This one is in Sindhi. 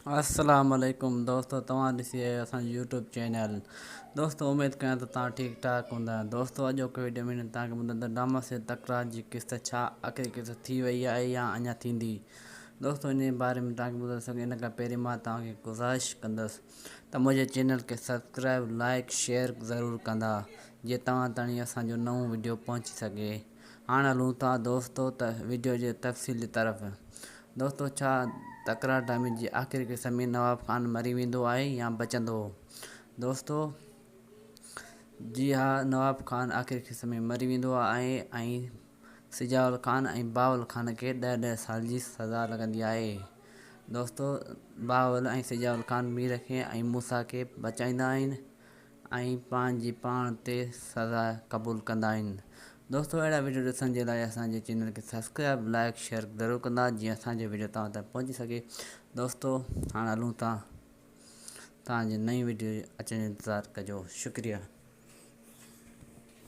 السلام عليڪم دوستو توهان ڏسي رهيا آهيو اسان جو يوٽيوب چينل دوستو اميد ڪيان ته توهان ٺيڪ ٺاڪ هوندا دوستو اڄوڪي ويڊيو ۾ توهان کي ٻڌندو ڊراما سي تڪرار جي قسط ڇا آخري قسط ٿي وئي آهي يا اڃا ٿيندي دوستو ان جي باري ۾ توهان کي ٻڌائي سگهان ان کان پهرين مان توهان کي گذارش ڪندس ته منهنجي چينل کي سبسڪرائب لائڪ شيئر ضرور ڪندا جيئن توهان تائين اسان جو نئون ويڊيو پهچي سگهي هاڻ هلون ٿا دوستو ته وڊيو جي تفصيل جي طرف. دوستو ڇا تڪرار ڊرامي جي آخري قسط ۾ نواب خان مري ويندو آهي يا بچندو؟ دوستو جي ها نواب خان آخري قسط ۾ مري ويندو آهي ۽ سجاول خان ۽ باول خان کي ڏهه ڏهه سال جي سزا لڳندي آهي. دوستو باول ۽ سجاول خان مير کي ۽ موسيٰ کي بچائيندا آهن. ۽ پنهنجي پاڻ تي سزا قبول ڪندا آهن دوستو اهڙا وڊيو ڏسڻ جي لاء اسان جي چينل کي سبسڪرائب لائڪ شيئر ضرور ڪندا جيئن اسان جو وڊيو توهان تائين پهچي سگهي دوستو هاڻ هلون ٿا توهان جي نئين وڊيو اچڻ جو انتظار ڪجو شڪريه.